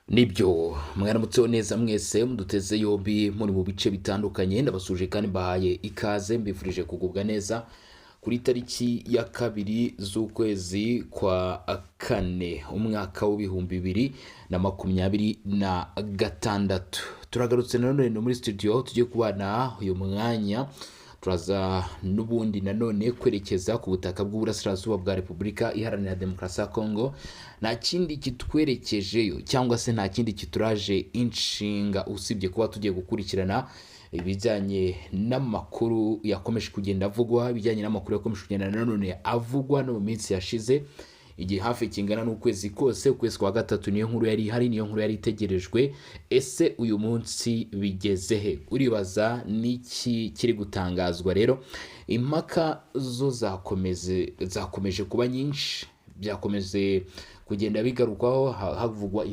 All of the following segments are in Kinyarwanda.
Nibyo, mwaramutseho neza mwese muduteze yombi muri mu bice bitandukanye. Ndabasuje kandi mbahaye ikaze, mbifurije kugubwa neza kuri tariki ya 2 z'ukwezi kwa kane, umwaka w'2026. Turagarutse nanone muri studio tugiye kubana uyu mwanya. Turaza n'ubundi nanone kwerekeza ku butaka bw'uburasirazuba bwa Repubulika Iharanira Demokarasi ya Kongo. Nta kindi kitwerekejeyo cyangwa se nta kindi kituraje inshinga usibye kuba tugiye gukurikirana ibijyanye n'amakuru yakomeje kugenda avugwa, ibijyanye n'amakuru yakomeje kugenda nanone avugwa no mu minsi yashize, igihe hafi kingana n'ukwezi kose. Ukwezi kwa gatatu niyo nkuru yari ihari, niyo nkuru yari itegerejwe. Ese uyu munsi bigeze he? Uribaza n'iki kiri gutangazwa? Rero impaka zo zakomeje kuba nyinshi, byakomeje kugenda bigarukwaho, havugwa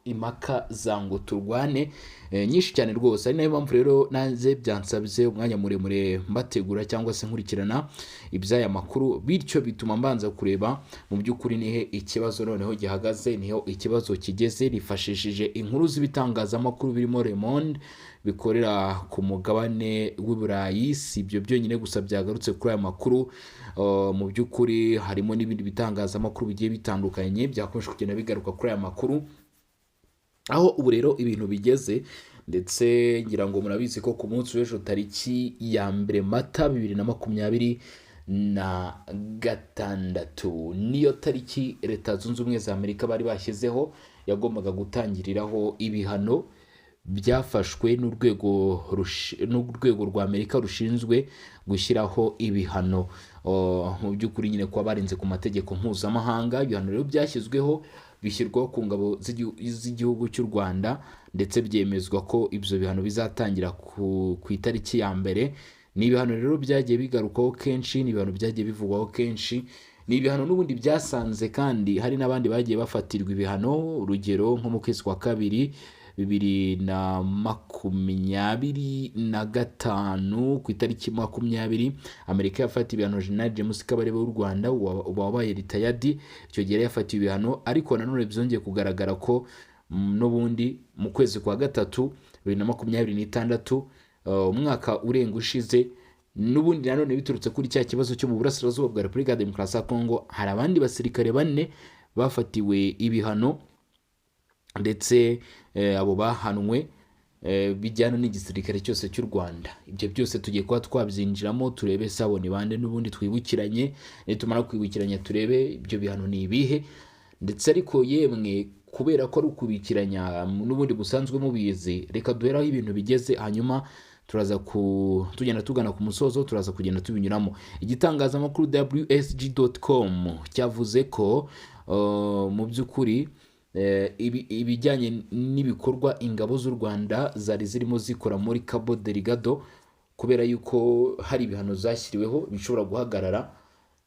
impaka za ngo turwane nyinshi cyane rwose. Ari nayo mpamvu rero nanjye byansabye umwanya muremure mbategura cyangwa se nkurikirana iby'aya makuru, bityo bituma mbanza kureba mu by'ukuri nihe ikibazo noneho gihagaze, niho ikibazo kigeze. Nifashishije inkuru z'ibitangazamakuru birimo Le Monde bikorera ku mugabane w'i Burayi. Si ibyo byonyine gusa byagarutse kuri aya makuru, mu by'ukuri harimo n'ibindi bitangazamakuru bigiye bitandukanye byakomeje kugenda bigaruka kuri aya makuru, aho ubu rero ibintu bigeze. Ndetse ngira ngo murabizi ko ku munsi w'ejo, tariki ya 1 Mata 2026, niyo tariki Leta Zunze Ubumwe za Amerika bari bashyizeho yagombaga gutangiriraho ibihano byafashwe n'urwego rwa Amerika rushinzwe gushyiraho ibihano. Mu by'ukuri nyine kuba barenze ku mategeko mpuzamahanga. Ibihano rero byashyizweho, bishyirwaho ku ngabo z'igihugu cy'u Rwanda, ndetse byemezwa ko ibyo bihano bizatangira ku itariki ya 1. Ni ibihano rero byagiye bigarukwaho kenshi, ni ibihano byagiye bivugwaho kenshi, ni ibihano n'ubundi byasanze kandi hari n'abandi bagiye bafatirwa ibihano. Urugero, nko mu kwezi kwa kabiri 2025, ku itariki 20, Amerika yafatiye ibihano General James Kabarebe w'u Rwanda wabaye retired. Icyo gihe yari yafatiwe ibihano, ariko nanone byongeye kugaragara ko n'ubundi mu kwezi kwa gatatu 2026, umwaka urenga ushize, n'ubundi nanone biturutse kuri cya kibazo cyo mu burasirazuba bwa Repubulika ya Demokarasi ya Kongo, hari abandi basirikare bane bafatiwe ibihano, ndetse abo bahanwe bijyana n'igisirikare cyose cy'u Rwanda. Ibyo byose tugiye kuba twabyinjiramo, turebe se abo ni bande, n'ubundi twibukiranye. Nitumara kwibukiranya, turebe ibyo bihano ni ibihe. Ndetse ariko yemwe, kubera ko ari ukubikiranya n'ubundi busanzwe mubizi, reka duhere aho ibintu bigeze, hanyuma turaza ku tugenda tugana ku musozo, turaza kugenda tubinyuramo. Igitangazamakuru wsj.com cyavuze ko mu by'ukuri ibijyanye n'ibikorwa ingabo z'u Rwanda zari zirimo zikora muri Cabo Delgado, kubera yuko hari ibihano zashyiriweho, bishobora guhagarara.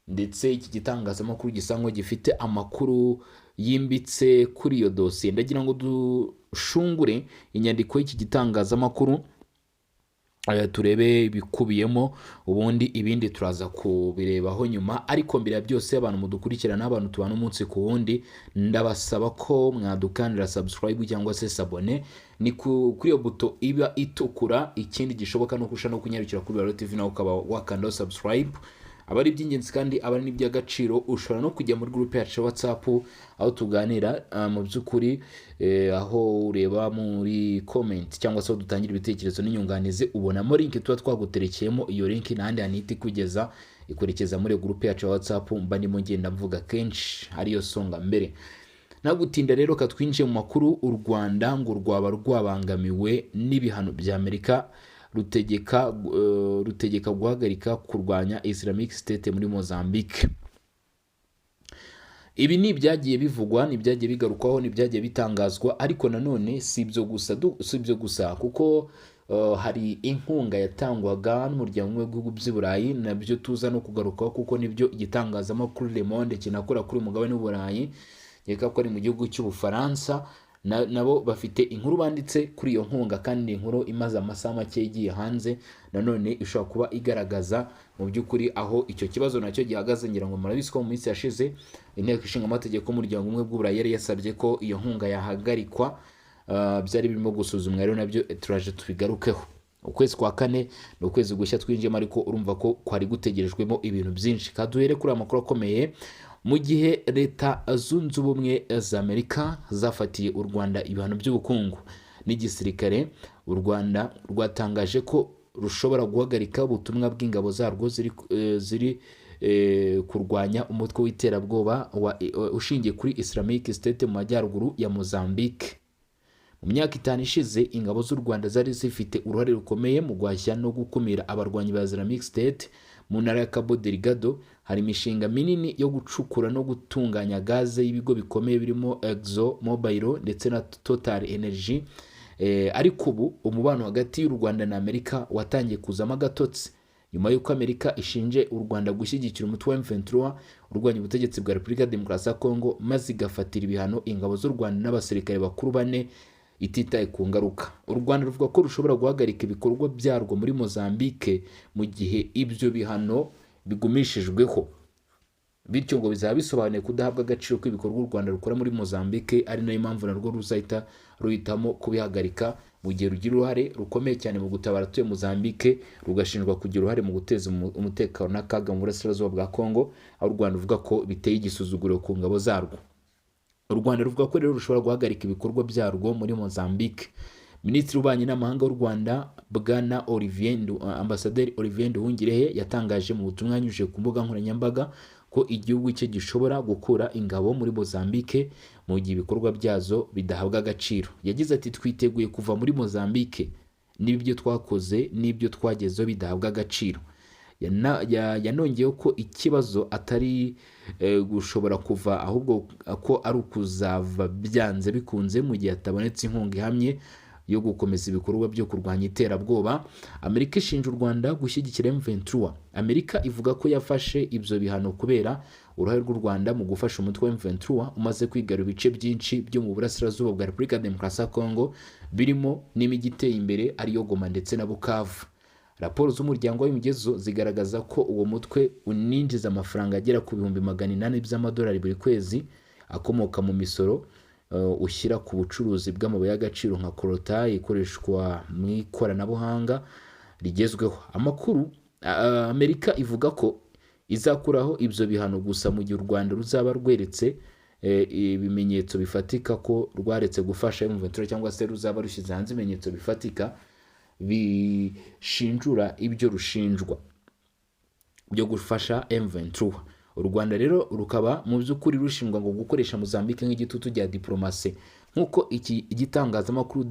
Ndetse iki gitangazamakuru gisa nkaho gifite amakuru yimbitse kuri iyo dosiye. Ndagira ngo dushungure inyandiko y'iki gitangazamakuru, turebe ibikubiyemo, ubundi ibindi turaza kubirebaho nyuma. Ariko mbere ya byose, abantu mudukurikirana, abantu tubana umunsi ku wundi, ndabasaba ko mwadukandira subscribe cyangwa se s'abonner, ni kuri iyo buto iba itukura. Ikindi gishoboka ni uko ushobora no kunyarukira kuri Baro TV, nawe ukaba wakandaho subscribe, aba ari iby'ingenzi kandi aba ari n'iby'agaciro. Ushobora no kujya muri groupe yacu ya WhatsApp aho tuganira, mu by'ukuri aho ureba muri comment cyangwa se aho dutangira ibitekerezo n'inyunganizi, ubonamo link tuba twaguterekeyemo. Iyo link n'ahandi hantu ihita ikugeza, ikwerekeza muri groupe yacu ya WhatsApp mba ndimo ngenda mvuga kenshi, ariyo Songa Mbere. Nta gutinda rero, katwinjiye mu makuru. U Rwanda ngo rwaba rwabangamiwe n'ibihano bya Amerika, rutegeka guhagarika kurwanya Islamic State muri Mozambique. Ibi ni ibyagiye bivugwa, ni ibyagiye bigarukwaho, ni ibyagiye bitangazwa. Ariko nanone si ibyo gusa, kuko hari inkunga yatangwaga n'Umuryango w'Ibihugu by'i Burayi, nabyo tuza no kugarukaho, kuko nibyo igitangazamakuru Le Monde kinakora kuri uyu mugabane w'Uburayi, nkeka ko ari mu gihugu cy'Ubufaransa. Nabo bafite inkuru banditse kuri iyo nkunga, kandi ni inkuru imaze amasaha make igiye hanze, nanone ishobora kuba igaragaza mu by'ukuri aho icyo kibazo nacyo gihagaze. Ngira ngo murabizi ko mu minsi yashize Inteko Ishinga Amategeko y'Umuryango Umwe bw'Uburayi yari yasabye ko iyo nkunga yahagarikwa. Byari birimo gusuzumwa rero, nabyo turaje tubigarukeho. Ukwezi kwa kane ni ukwezi gushya twinjiyemo, ariko urumva ko kwari gutegerejwemo ibintu byinshi. Kaduhere kuri aya makuru akomeye. Mu gihe Leta Zunze Ubumwe za Amerika zafatiye u Rwanda ibihano by'ubukungu n'igisirikare, u Rwanda rwatangaje ko rushobora guhagarika ubutumwa bw'ingabo zarwo ziri kurwanya umutwe w'iterabwoba ushingiye kuri Islamic State mu majyaruguru ya Mozambique. Mu myaka 5 ishize, ingabo z'u Rwanda zari zifite uruhare rukomeye mu guhashya no gukumira abarwanyi ba Islamic State mu ntara ya Cabo Delgado. Hari imishinga minini yo gucukura no gutunganya gaze y'ibigo bikomeye birimo Exxon Mobil ndetse na Total Energy. Ariko ubu umubano hagati y'u Rwanda na Amerika watangiye kuzamo agatotsi nyuma y'uko Amerika ishinje u Rwanda gushyigikira umutwe wa M23 urwanya ubutegetsi bwa Repubulika ya Demokarasi ya Kongo, maze igafatira ibihano ingabo z'u Rwanda n'abasirikare bakuru bane ititaye ku ngaruka. U Rwanda ruvuga ko rushobora guhagarika ibikorwa byarwo muri Mozambique mu gihe ibyo bihano bigumishijweho, bityo ngo bizaba bisobanuye kudahabwa agaciro kw'ibikorwa u Rwanda rukora muri Mozambique, ari nayo mpamvu narwo ruzahita ruhitamo kubihagarika, mu gihe rugira uruhare rukomeye cyane mu gutabara abatuye Mozambique, rugashinjwa kugira uruhare mu guteza umutekano n'akaga mu burasirazuba bwa Congo, aho u Rwanda ruvuga ko biteye igisuzuguriro ku ngabo zarwo. U Rwanda ruvuga ko rero rushobora guhagarika ibikorwa byarwo muri Mozambique. Minisitiri w'Ububanyi n'Amahanga w'u Rwanda, Bwana Olivier Ambasaderi Olivier Nduhungirehe, yatangaje mu butumwa yanyujije ku mbuga nkoranyambaga ko igihugu cye gishobora gukura ingabo muri Mozambique mu gihe ibikorwa byazo bidahabwa agaciro. Yagize ati: "Twiteguye kuva muri Mozambique niba ibyo twakoze n'ibyo twagezeho bidahabwa agaciro." Yanongeyeho ko ikibazo atari gushobora kuva, ahubwo ko ari ukuzava byanze bikunze mu gihe hatabonetse inkunga ihamye yo gukomeza ibikorwa byo kurwanya iterabwoba. Amerika ishinja u Rwanda gushyigikira M23. Amerika ivuga ko yafashe ibyo bihano kubera uruhare rw'u Rwanda mu gufasha umutwe wa M23 umaze kwigarura ibice byinshi byo mu burasirazuba bwa Repubulika ya Demokarasi ya Kongo, birimo n'imijyi iteye imbere ariyo Goma ndetse na Bukavu. Raporo z'Umuryango w'Abibumbye zo zigaragaza ko uwo mutwe uninjiza amafaranga agera ku 800,000 by'amadolari buri kwezi akomoka mu misoro ushyira ku bucuruzi bw'amabuye y'agaciro nka coltan ikoreshwa mu ikoranabuhanga rigezweho. Amakuru Amerika ivuga ko izakuraho ibyo bihano gusa mu gihe u Rwanda ruzaba rweretse ibimenyetso bifatika ko rwaretse gufasha M23, cyangwa se ruzaba rushyize hanze ibimenyetso bifatika bishinjura ibyo rushinjwa byo gufasha M23. U Rwanda rero rukaba mu by'ukuri rushinjwa ngo gukoresha Mozambique nk'igitutu cya diplomasi, nk'uko iki igitangazamakuru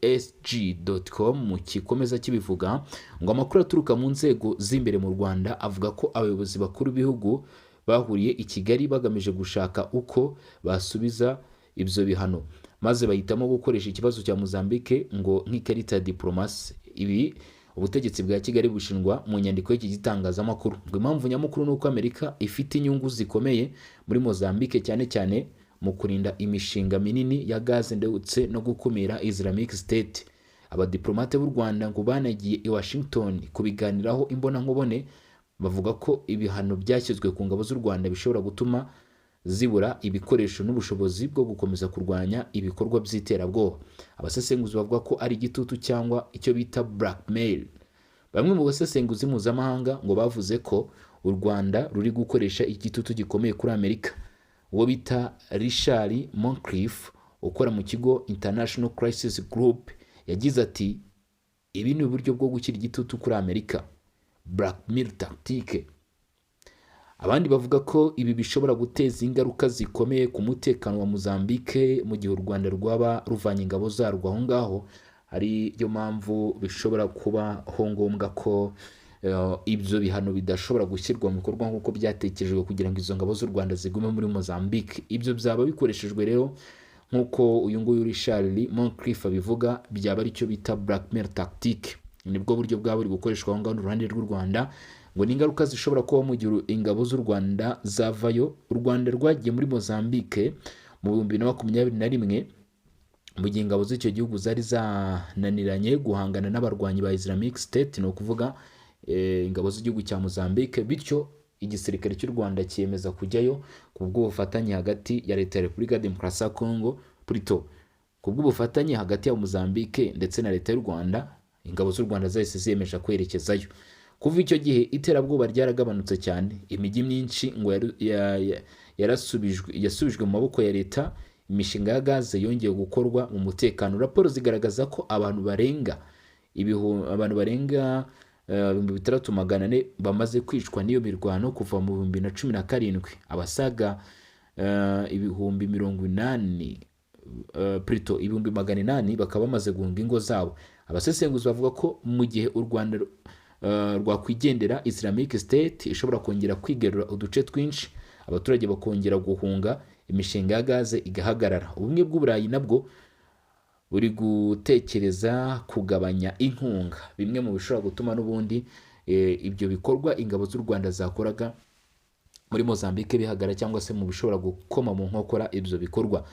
WSJ.com kikomeza kibivuga. Ngo amakuru aturuka mu nzego z'imbere mu Rwanda avuga ko abayobozi bakuru b'ibihugu bahuriye i Kigali bagamije gushaka uko basubiza ibyo bihano, maze bahitamo gukoresha ikibazo cya Mozambique ngo nk'ikarita ya diplomasi. Ibi ubutegetsi bwa Kigali bushinjwa mu nyandiko y'iki gitangazamakuru. Ngo impamvu nyamukuru ni uko Amerika ifite inyungu zikomeye muri Mozambique, cyane cyane mu kurinda imishinga minini ya gaze ndetse no gukumira Islamic State. Abadiplomate b'u Rwanda ngo banagiye i Washington kubiganiraho imbonankubone, bavuga ko ibihano byashyizwe ku ngabo z'u Rwanda bishobora gutuma zibura ibikoresho n'ubushobozi bwo gukomeza kurwanya ibikorwa by'iterabwoba. Abasesenguzi bavuga ko ari igitutu cyangwa icyo bita blackmail. Bamwe mu basesenguzi mpuzamahanga ngo bavuze ko u Rwanda ruri gukoresha igitutu gikomeye kuri Amerika. Uwo bita Richard Moncrief ukora mu kigo International Crisis Group yagize ati: "Ibi ni uburyo bwo gushyira igitutu kuri Amerika, blackmail tactique." Abandi bavuga ko ibi bishobora guteza ingaruka zikomeye ku mutekano wa Mozambique mu gihe u Rwanda rwaba ruvanye ingabo zarwo aho ngaho, ari yo mpamvu bishobora kubaho ngombwa ko ibyo bihano bidashobora gushyirwa mu bikorwa nk'uko byatekerejwe kugira ngo izo ngabo z'u Rwanda zigume muri Mozambique. Ibyo byaba bikoreshejwe rero, nk'uko uyu nguyu Richard Moncrief abivuga, byaba ari cyo bita blackmail tactique, nibwo buryo bwaba buri gukoreshwa aho ngaho uruhande rw'u Rwanda. Ngo ni ingaruka zishobora kubaho mu gihe ingabo z'u Rwanda zavayo. U Rwanda rwagiye muri Mozambique mu 2021. Mu gihe ingabo z'icyo gihugu zari zananiranye guhangana n'abarwanyi ba Islamic State, ni ukuvuga ingabo z'igihugu cya Mozambique, bityo igisirikare cy'u Rwanda cyiyemeza kujyayo ku bw'ubufatanye hagati ya leta ya Repubulika ya Demokarasi ya Congo, plutôt ku bw'ubufatanye hagati ya Mozambique ndetse na leta y'u Rwanda. Ingabo z'u Rwanda zahise ziyemeje kwerekezayo. Kuva icyo gihe iterabwoba ryaragabanutse cyane, imijyi myinshi ngo yarasubijwe mu maboko ya leta, imishinga ya gaze yongeye gukorwa mu mutekano. Raporo zigaragaza ko abantu barenga 6400 bamaze kwicwa n'iyo mirwano kuva mu 2017, abasaga 80,000, plutôt 800,000 bakaba bamaze guhunga ingo zabo. Abasesenguzi bavuga ko mu gihe u Rwanda rwakwigendera, Islamic State ishobora kongera kwigarura uduce twinshi, abaturage bakongera guhunga, imishinga ya gaze igahagarara. Ubumwe bw'Uburayi nabwo buri gutekereza kugabanya inkunga, bimwe mu bishobora gutuma n'ubundi ibyo bikorwa ingabo z'u Rwanda zakoraga muri Mozambique bihagarara, cyangwa se mu bishobora gukoma mu nkokora ibyo bikorwa.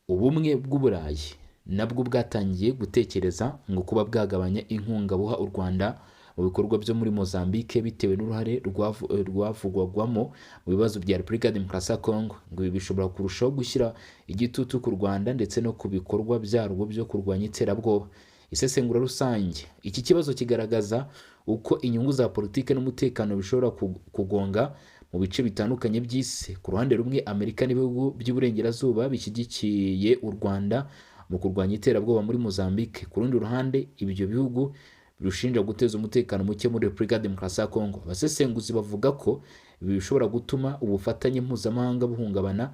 Ubumwe bw'Uburayi nabwo bwatangiye gutekereza ngo kuba bwagabanya inkunga buha u Rwanda mu bikorwa byo muri Mozambique, bitewe n'uruhare rwavugwagwamo mu bibazo bya Repubulika ya Demokarasi ya Congo. Ngo ibi bishobora kurushaho gushyira igitutu ku Rwanda ndetse no ku bikorwa byarwo byo kurwanya iterabwoba. Isesengura rusange: iki kibazo kigaragaza uko inyungu za politiki n'umutekano bishobora kugonga mu bice bitandukanye by'isi. Ku ruhande rumwe, Amerika n'ibihugu by'Iburengerazuba bishyigikiye u Rwanda mu kurwanya iterabwoba muri Mozambique. Ku rundi ruhande, ibyo bihugu birushinja guteza umutekano muke muri Repubulika ya Demokarasi ya Congo. Abasesenguzi bavuga ko ibi bishobora gutuma ubufatanye mpuzamahanga buhungabana,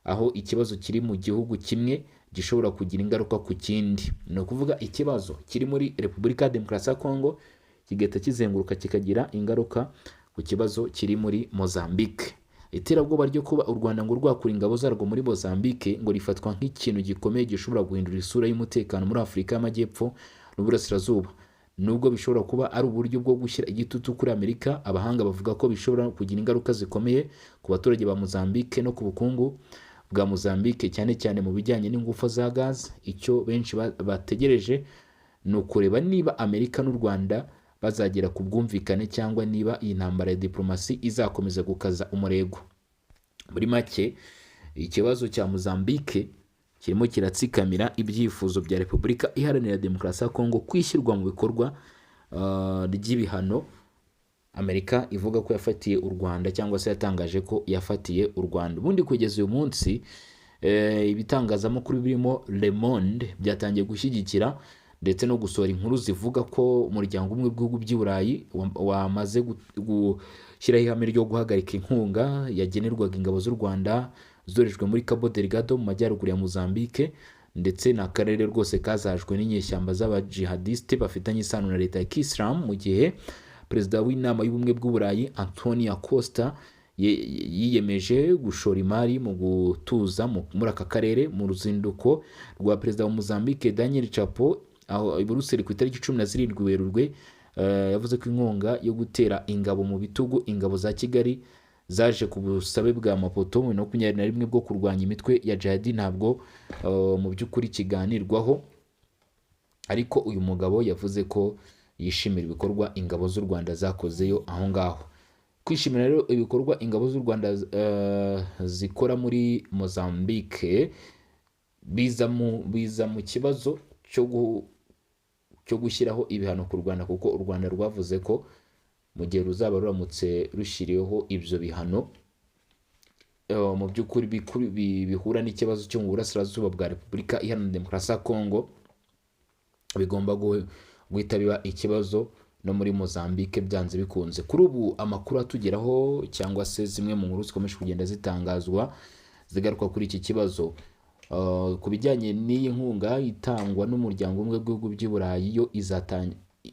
aho ikibazo kiri mu gihugu kimwe gishobora kugira ingaruka ku kindi. Ni ukuvuga ikibazo kiri muri Repubulika ya Demokarasi ya Congo kigahita kizenguruka kikagira ingaruka ku kibazo kiri muri Mozambique. Iterabwoba ryo kuba u Rwanda ngo rwakura ingabo zarwo muri Mozambique ngo rifatwa nk'ikintu gikomeye gishobora guhindura isura y'umutekano muri Afurika y'Amajyepfo n'Uburasirazuba. Nubwo bishobora kuba ari uburyo bwo gushyira igitutu kuri Amerika, abahanga bavuga ko bishobora kugira ingaruka zikomeye ku baturage ba Mozambique no ku bukungu bwa Mozambique, cyane cyane mu bijyanye n'ingufu za gaz. Icyo benshi bategereje ni ukureba niba Amerika n'u Rwanda bazagera ku bwumvikane, cyangwa niba iyi ntambara ya diplomasi izakomeza gukaza umurego. Muri make, ikibazo cya Mozambique kirimo kiratsikamira ibyifuzo bya Repubulika Iharanira Demokarasi ya Kongo kwishyirwa mu bikorwa ry'ibihano Amerika ivuga ko yafatiye u Rwanda, cyangwa se yatangaje ko yafatiye u Rwanda. Ubundi kugeza uyu munsi ibitangazamakuru birimo Le Monde byatangiye gushyigikira ndetse no gusohora inkuru zivuga ko umuryango umwe w'ibihugu by'i Burayi wamaze gushyiraho ihame ryo guhagarika inkunga yagenerwaga ingabo z'u Rwanda zorejwe muri Cabo Delgado mu majyaruguru ya Mozambique, ndetse ni akarere rwose kazahajwe n'inyeshyamba z'abajihadiste bafitanye isano na leta ya Kisilamu. Mu gihe perezida w'inama y'Ubumwe bw'Uburayi, Antonio Costa, yiyemeje gushora imari mu gutuza muri aka karere. Mu ruzinduko rwa perezida wa Mozambique, Daniel Chapo, aho i Buruseli ku itariki 17 Werurwe, yavuze ko inkunga yo gutera ingabo mu bitugu ingabo za Kigali zaje ku busabe bwa Maputo mu 2021 bwo kurwanya imitwe ya jihadi ntabwo mu by'ukuri kiganirwaho. Ariko uyu mugabo yavuze ko yishimira ibikorwa ingabo z'u Rwanda zakozeyo aho ngaho. Kwishimira rero ibikorwa ingabo z'u Rwanda zikora muri Mozambique biza mu kibazo cyo gushyiraho ibihano ku Rwanda, kuko u Rwanda rwavuze ko mu gihe ruzaba ruramutse rushyiriweho ibyo bihano, mu by'ukuri bihura n'ikibazo cyo mu burasirazuba bwa Repubulika Iharanira Demokarasi ya Kongo, bigomba guhita biba ikibazo no muri Mozambique byanze bikunze. Kuri ubu amakuru atugeraho, cyangwa se zimwe mu nkuru zikomeje kugenda zitangazwa zigaruka kuri iki kibazo ku bijyanye n'iyi nkunga itangwa n'umuryango umwe w'ibihugu by'i Burayi, yo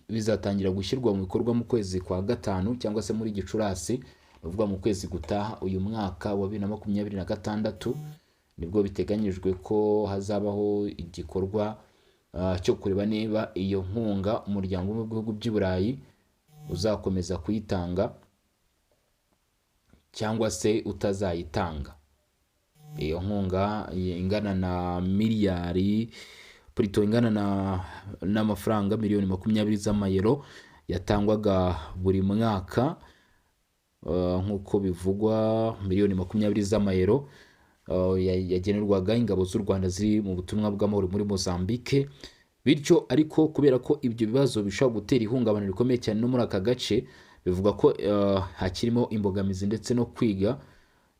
bizatangira gushyirwa mu bikorwa mu kwezi kwa gatanu cyangwa se muri Gicurasi, ni ukuvuga mu kwezi gutaha uyu mwaka wa 2026, nibwo biteganyijwe ko hazabaho igikorwa cyo kureba niba iyo nkunga umuryango umwe w'ibihugu by'i Burayi uzakomeza kuyitanga cyangwa se utazayitanga. Iyo nkunga ingana na miliyari plutôt ingana n'amafaranga miliyoni 20 z'amayero yatangwaga buri mwaka, nk'uko bivugwa miliyoni 20 z'amayero yagenerwaga ingabo z'u Rwanda ziri mu butumwa bw'amahoro muri Mozambique. Bityo ariko, kubera ko ibyo bibazo bishobora gutera ihungabana rikomeye cyane no muri aka gace, bivuga ko hakirimo imbogamizi ndetse no kwiga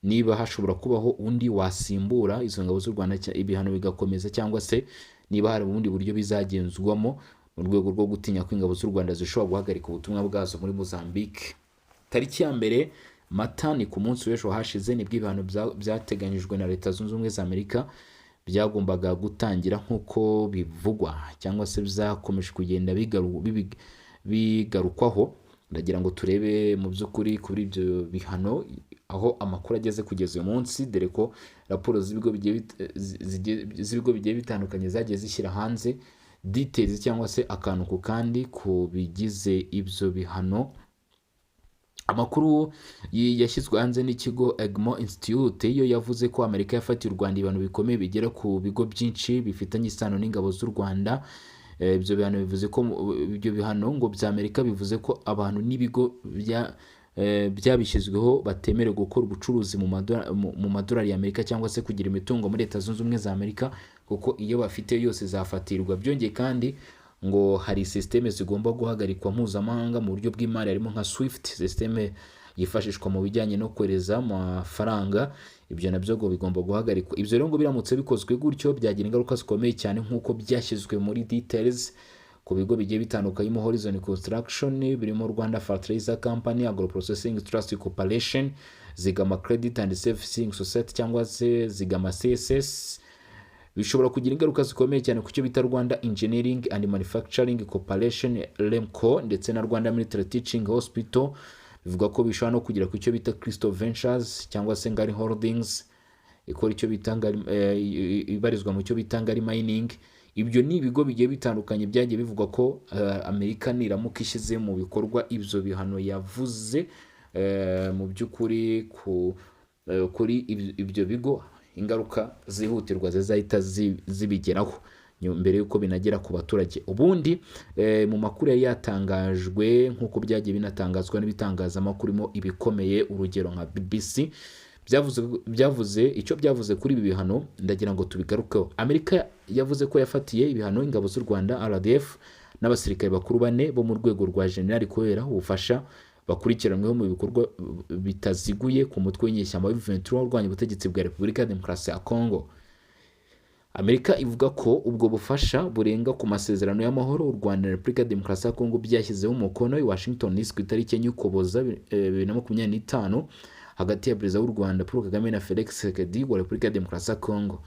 niba hashobora kubaho undi wasimbura izo ngabo z'u Rwanda, ibihano bigakomeza, cyangwa se niba hari ubundi buryo bizagenzwamo mu rwego rwo gutinya ko ingabo z'u Rwanda zishobora guhagarika ubutumwa bwazo muri Mozambique. Tariki ya 1 Mata, ni ku munsi w'ejo hashize, nibwo ibihano byateganyijwe na Leta Zunze Ubumwe za Amerika byagombaga gutangira nk'uko bivugwa, cyangwa se byakomeje kugenda bigarukwaho. Ndagira ngo turebe mu by'ukuri kuri ibyo bihano aho amakuru ageze kugeza uyu munsi, dore ko raporo z'ibigo bigiye bitandukanye zagiye zishyira hanze details cyangwa se akantu ku kandi ku bigize ibyo bihano. Amakuru yashyizwe hanze n'ikigo Egmont Institute yo yavuze ko Amerika yafatiye u Rwanda ibihano bikomeye bigera ku bigo byinshi bifitanye isano n'ingabo z'u Rwanda. Ibyo bihano bivuze ko ibyo bihano ngo bya Amerika bivuze ko abantu n'ibigo byabishyizweho batemerewe gukora ubucuruzi mu madolari y'Amerika cyangwa se kugira imitungo muri Leta Zunze Ubumwe za Amerika, kuko iyo bafite yose zafatirwa. Byongeye kandi, ngo hari sisiteme zigomba guhagarikwa mpuzamahanga mu buryo bw'imari, harimo nka SWIFT, sisiteme yifashishwa mu bijyanye no kohereza amafaranga. Ibyo nabyo ngo bigomba guhagarikwa. Ibyo rero ngo biramutse bikozwe gutyo byagira ingaruka zikomeye cyane nk'uko byashyizwe muri details ku bigo bigiye bitandukanye, harimo Horizon Construction, birimo Rwanda Fertilizer Company, Agro Processing Trust Corporation, Zigama Credit and Saving Society cyangwa se Zigama CSS. Bishobora kugira ingaruka zikomeye cyane ku cyo bita Rwanda Engineering and Manufacturing Corporation, REMCO, ndetse na Rwanda Military Teaching Hospital. Bivuga ko bishobora no kugera ku cyo bita Crystal Ventures cyangwa se Ngari Holdings ikora icyo bita Ngari, ibarizwa mu cyo bita Ngari Mining. Ibyo ni ibigo bigiye bitandukanye byagiye bivugwa ko Amerika niramuka ishyize mu bikorwa ibyo bihano yavuze, mu by'ukuri kuri ibyo bigo ingaruka zihutirwa zizahita zibigeraho mbere y'uko binagera ku baturage. Ubundi mu makuru yari yatangajwe, nk'uko byagiye binatangazwa n'ibitangazamakuru mo ibikomeye, urugero nka BBC, byavuze icyo byavuze kuri ibi bihano, ndagira ngo tubigarukeho. Amerika yavuze ko yafatiye ibihano ingabo z'u Rwanda, RDF, n'abasirikare bakuru bane bo mu rwego rwa generali kubera ubufasha bakurikiranyweho mu bikorwa bitaziguye ku mutwe w'inyeshyamba wa M23 urwanya ubutegetsi bwa Repubulika ya Demokarasi ya Congo. Amerika ivuga ko ubwo bufasha burenga ku masezerano y'amahoro u Rwanda na Repubulika ya Demokarasi ya Congo byashyizeho umukono i Washington DC ku itariki 4 Ukuboza 2025 hagati ya Perezida w'u Rwanda Paul Kagame na Felix Tshisekedi wa Repubulika ya Demokarasi ya Congo.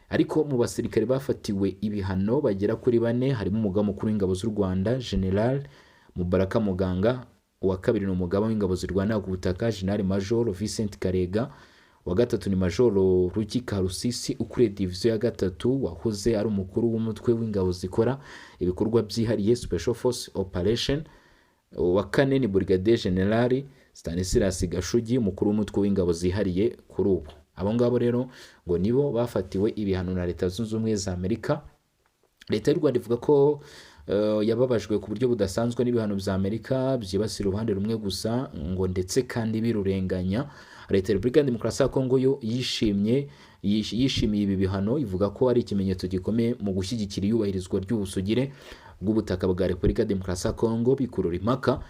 Ariko mu basirikare bafatiwe ibihano bagera kuri bane, harimo umugaba mukuru w'ingabo z'u Rwanda, General Mubaraka Muganga; uwa kabiri ni umugaba w'ingabo zirwanira ku butaka, General Major Vincent Karega; uwa gatatu ni Major Ruki Karusisi ukuriye diviziyo ya gatatu, wahoze ari umukuru w'umutwe w'ingabo zikora ibikorwa byihariye, Special Force Operation; uwa kane ni Brigadier General Stanislas Gashugi, umukuru w'umutwe w'ingabo zihariye kuri ubu. Abo ngabo rero ngo nibo bafatiwe ibihano na Leta Zunze Ubumwe za Amerika. Leta y'u Rwanda ivuga ko yababajwe ku buryo budasanzwe n'ibihano bya Amerika byibasira uruhande rumwe gusa, ngo ndetse kandi birurenganya. Leta ya Repubulika ya Demokarasi ya Kongo yo yishimiye ibi bihano, ivuga ko ari ikimenyetso gikomeye mu gushyigikira iyubahirizwa ry'ubusugire bw'ubutaka bwa Repubulika ya Demokarasi ya Kongo. Bikurura impaka.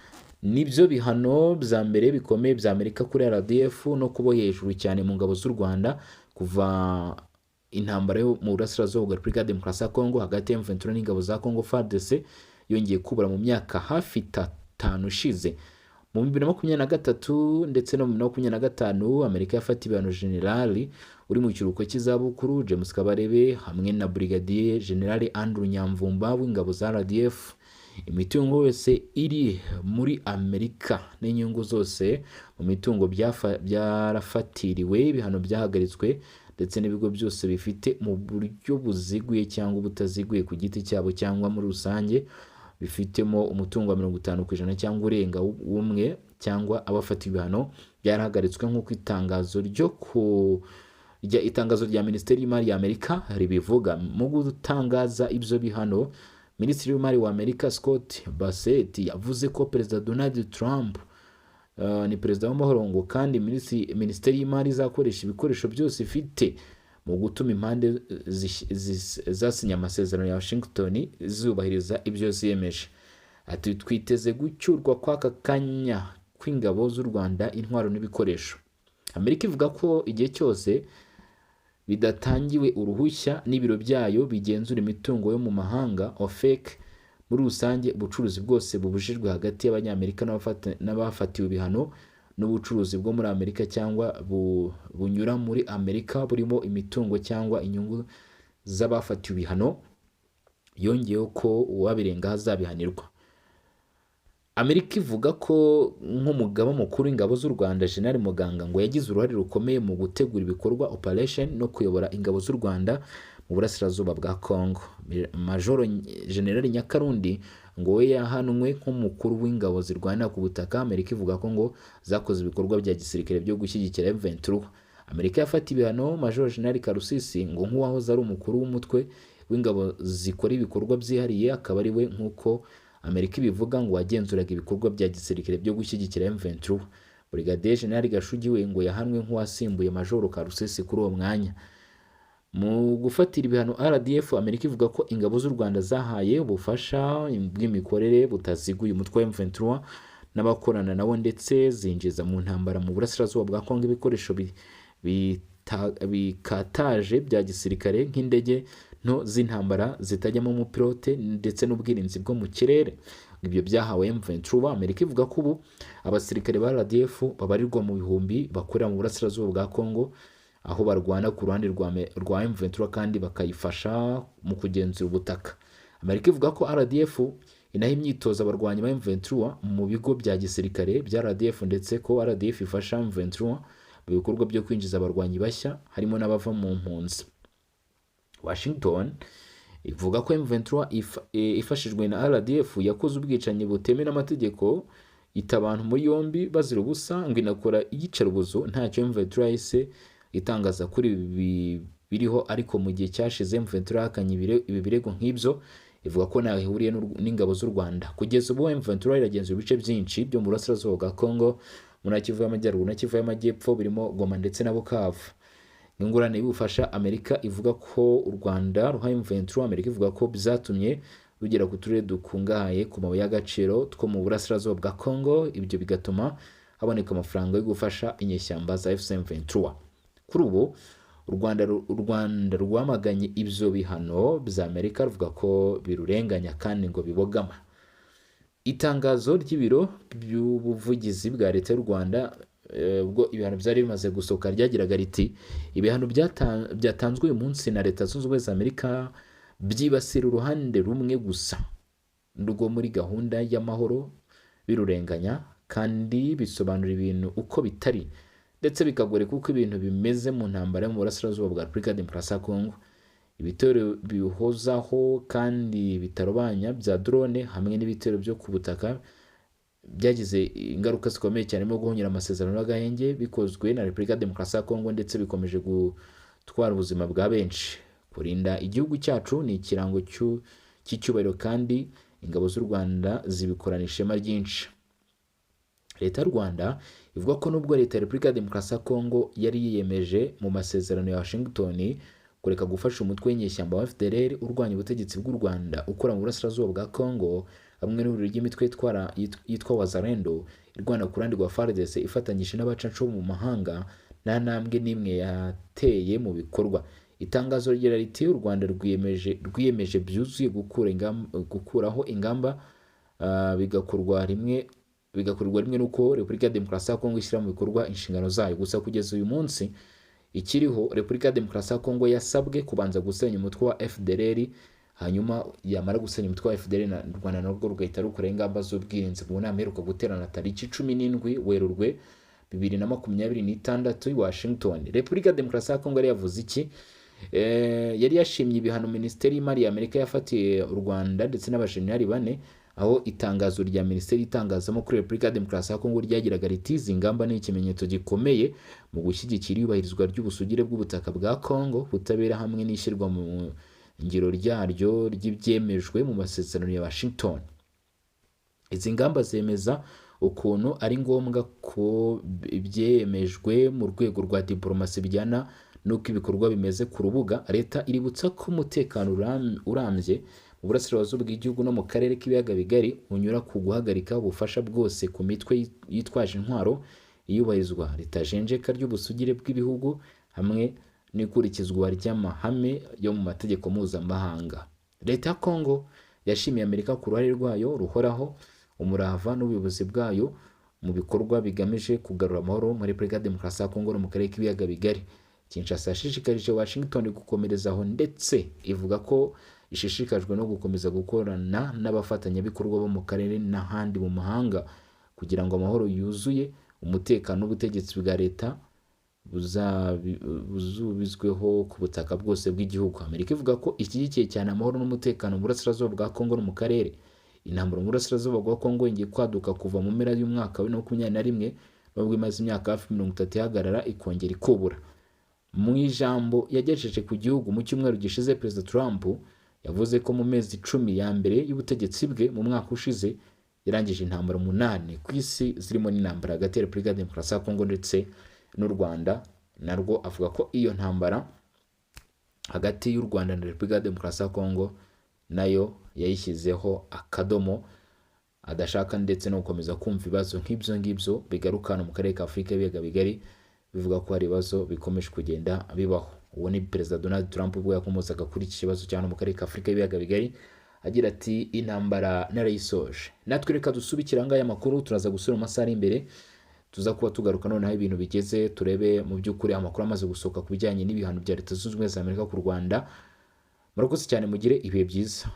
Nibyo bihano bya mbere bikomeye bya Amerika kuri RDF no kubo hejuru cyane mu ngabo z'u Rwanda kuva intambara yo mu burasirazuba bwa Repubulika ya Demokarasi ya Kongo hagati ya M23 n'ingabo za Congo FARDC yongeye kubura mu myaka hafi 5 ishize. Mu 2023 ndetse no mu 2025, Amerika yafatiye ibihano Generali uri mu kiruhuko cy'izabukuru James Kabarebe hamwe na Brigadier General Andrew Nyamvumba w'ingabo za RDF. Imitungo yose iri muri Amerika n'inyungu zose mu mitungo byarafatiriwe, ibihano byahagaritswe, ndetse n'ibigo byose bifite mu buryo buziguye cyangwa butaziguye, ku giti cyabo cyangwa muri rusange, bifitemo umutungo wa 50% cyangwa urenga w'umwe cyangwa abafatiwe ibihano byarahagaritswe, nk'uko itangazo ryo ku Rya itangazo rya Minisiteri y'Imari ya Amerika ribivuga. Mu gutangaza ibyo bihano, Minisitiri w'Imari wa Amerika Scott Bessent yavuze ko Perezida Donald Trump ni perezida w'amahoro, ngo kandi Minisiteri y'Imari izakoresha ibikoresho byose ifite mu gutuma impande zasinye amasezerano ya Washington zubahiriza ibyo ziyemeje. Ati: "Twiteze gucyurwa kw'aka kanya kw'ingabo z'u Rwanda, intwaro n'ibikoresho." Amerika ivuga ko igihe cyose bidatangiwe uruhushya n'ibiro byayo bigenzura imitungo yo mu mahanga, OFAC, muri rusange ubucuruzi bwose bubujijwe hagati y'Abanyamerika n'abafatiwe ibihano n'ubucuruzi bwo muri Amerika cyangwa bunyura muri Amerika burimo imitungo cyangwa inyungu z'abafatiwe ibihano. Yongeyeho ko uwabirengaho azabihanirwa. Amerika ivuga ko nk'umugaba mukuru w'ingabo z'u Rwanda, General Muganga ngo yagize uruhare rukomeye mu gutegura ibikorwa, operation, no kuyobora ingabo z'u Rwanda mu burasirazuba bwa Congo. Majoro General Nyakarundi ngo we yahanwe nk'umukuru w'ingabo zirwanira ku butaka. Amerika ivuga ko ngo zakoze ibikorwa bya gisirikare byo gushyigikira M23. Amerika yafatiye ibihano Majoro General Karusisi ngo nk'uwahoze ari umukuru w'umutwe w'ingabo zikora ibikorwa byihariye, akaba ari we, nk'uko Amerika ibivuga, ngo wagenzuraga ibikorwa bya gisirikare byo gushyigikira M23. Brigadier General Gashugi we ngo yahanwe nk'uwasimbuye Majoro Karusisi kuri uwo mwanya. Mu gufatira ibihano RDF, Amerika ivuga ko ingabo z'u Rwanda zahaye ubufasha bw'imikorere butaziguye umutwe wa M23 n'abakorana nawo, ndetse zinjiza mu ntambara mu burasirazuba bwa Kongo ibikoresho bikataje bya gisirikare nk'indege nto z'intambara zitajyamo umupilote ndetse n'ubwirinzi bwo mu kirere. Ibyo byahawe M23. Amerika ivuga ko ubu abasirikare ba RDF babarirwa mu bihumbi bakorera mu burasirazuba bwa Kongo, aho barwana ku ruhande rwa M23 kandi bakayifasha mu kugenzura ubutaka. Amerika ivuga ko RDF inaha imyitozo abarwanyi ba M23 mu bigo bya gisirikare bya RDF, ndetse ko RDF ifasha M23 mu bikorwa byo kwinjiza abarwanyi bashya, harimo n'abava mu mpunzi. Washington ivuga ko M23 ifashijwe na RDF yakoze ubwicanyi butemewe n'amategeko, ita abantu muri yombi bazira ubusa, ngo inakora iyicarubozo. Ntacyo M23 yahise itangaza kuri ibi biriho, ariko mu gihe cyashize M23 yahakanye ibi birego nk'ibyo, ivuga ko ntaho ihuriye n'ingabo z'u Rwanda. Kugeza ubu M23 iragenzura ibice byinshi byo mu burasirazuba bwa Congo, muri Kivu y'Amajyaruguru na Kivu y'Amajyepfo, birimo Goma ndetse na Bukavu. Ingurane y'ubufasha Amerika ivuga ko u Rwanda ruha M23, Amerika ivuga ko byatumye rugera ku turere dukungahaye ku mabuye y'agaciro two mu burasirazuba bwa Congo, ibyo bigatuma haboneka amafaranga yo gufasha inyeshyamba za AFC M23. Kuri ubu u Rwanda rwamaganye ibyo bihano bya Amerika, ruvuga ko birurenganya kandi ngo bibogama. Itangazo ry'ibiro by'ubuvugizi bwa Leta y'u Rwanda, ubwo ibihano byari bimaze gusohoka, ryagiraga riti: "Ibihano byatanzwe uyu munsi na Leta Zunze Ubumwe za Amerika byibasira uruhande rumwe gusa rwo muri gahunda y'amahoro, birurenganya kandi bisobanura ibintu uko bitari, ndetse bikagoreka uko ibintu bimeze mu ntambara yo mu burasirazuba bwa Repubulika ya Demokarasi ya Kongo. Ibitero bihozaho kandi bitarobanya bya drone hamwe n'ibitero byo ku butaka byagize ingaruka zikomeye cyane mu guhonyora amasezerano y'agahenge bikozwe na Repubulika ya Demokarasi ya Kongo, ndetse bikomeje gutwara ubuzima bwa benshi. Kurinda igihugu cyacu ni ikirango cy'icyubahiro kandi ingabo z'u Rwanda zibikorana ishema ryinshi." Leta y'u Rwanda ivuga ko nubwo Leta ya Repubulika ya Demokarasi ya Kongo yari yiyemeje mu masezerano ya Washington kureka gufasha umutwe w'inyeshyamba wa FDLR urwanya ubutegetsi bw'u Rwanda ukora mu burasirazuba bwa Kongo, hamwe n'ihuriro ry'imitwe yitwa Wazalendo irwana ku ruhande rwa FARDC ifatanyije n'abacanshuro mu mahanga, nta ntambwe n'imwe yateye mu bikorwa. Itangazo rigira riti: "U Rwanda rwiyemeje byuzuye gukuraho ingamba, bigakorwa rimwe n'uko Repubulika ya Demokarasi ya Kongo ishyira mu bikorwa inshingano zayo. Gusa kugeza uyu munsi ikiriho, Repubulika ya Demokarasi ya Kongo yasabwe kubanza gusenya umutwe wa FDLR, hanyuma yamara gusenya umutwe wa FDLR, na Rwanda narwo rugahita rukora ingamba z'ubwirinzi." Mu nama iheruka guterana tariki 17 Werurwe 2026 i Washington, Repubulika ya Demokarasi ya Kongo yari yavuze iki? Yari yashimye ibihano Minisiteri y'Imari ya Amerika yafatiye u Rwanda ndetse n'abajenerali bane. Aho itangazo rya Minisiteri y'Itangazamakuru ya Repubulika ya Demokarasi ya Kongo ryagiraga riti: "Izi ngamba ni ikimenyetso gikomeye mu gushyigikira iyubahirizwa ry'ubusugire bw'ubutaka bwa Kongo, ubutabera hamwe n'ishyirwa mu ngiro ryaryo ry'ibyemejwe mu masezerano ya Washington. Izi ngamba zemeza ukuntu ari ngombwa ko ibyemejwe mu rwego rwa diporomasi bijyana n'uko ibikorwa bimeze ku rubuga. Leta iributsa ko umutekano urambye mu burasirazuba bw'igihugu no mu karere k'Ibiyaga Bigari unyura ku guhagarika ubufasha bwose ku mitwe yitwaje intwaro, iyubahirizwa ritajenjeka ry'ubusugire bw'ibihugu hamwe n'ikurikizwa ry'amahame yo mu mategeko mpuzamahanga." Leta ya Kongo yashimiye Amerika ku ruhare rwayo ruhoraho, umurava n'ubuyobozi bwayo mu bikorwa bigamije kugarura amahoro muri Repubulika ya Demokarasi ya Kongo no mu karere k'Ibiyaga Bigari. Kinshasa yashishikarije Washington gukomereza aho, ndetse ivuga ko ishishikajwe no gukomeza gukorana n'abafatanyabikorwa bo mu karere n'ahandi mu mahanga kugira ngo amahoro yuzuye, umutekano n'ubutegetsi bwa leta buzubizweho ku butaka bwose bw'igihugu. Amerika ivuga ko ishyigikiye cyane amahoro n'umutekano mu burasirazuba bwa Kongo no mu karere. Intambara mu burasirazuba bwa Kongo yongeye kwaduka kuva mu mpera y'umwaka wa 2021, nubwo imaze imyaka hafi 30 ihagarara ikongera ikubura. Mu ijambo yagejeje ku gihugu mu cyumweru gishize, Perezida Trump yavuze ko mu mezi 10 ya mbere y'ubutegetsi bwe mu mwaka ushize yarangije intambara umunani ku isi, zirimo n'intambara hagati ya Repubulika ya Demokarasi ya Kongo ndetse n'u Rwanda narwo. Avuga ko iyo ntambara hagati y'u Rwanda na Repubulika ya Demokarasi ya Kongo nayo yayishyizeho akadomo, adashaka ndetse no gukomeza kumva ibibazo nk'ibyo ngibyo bigarukana mu karere ka Afurika y'Ibiyaga Bigari, bivuga ko hari ibibazo bikomeje kugenda bibaho. Uwo ni Perezida Donald Trump ubwo yakomozaga kuri iki kibazo cyane mu karere ka Afurika y'Ibiyaga Bigari, agira ati: "Intambara narayisoje." Natwe reka dusubikire aha ngaya amakuru, turaza gusubira mu masaha ari imbere, tuza kuba tugaruka noneho ibintu bigeze, turebe mu by'ukuri amakuru amaze gusohoka ku bijyanye n'ibihano bya Leta Zunze Ubumwe za Amerika ku Rwanda. Murakoze cyane, mugire ibihe byiza.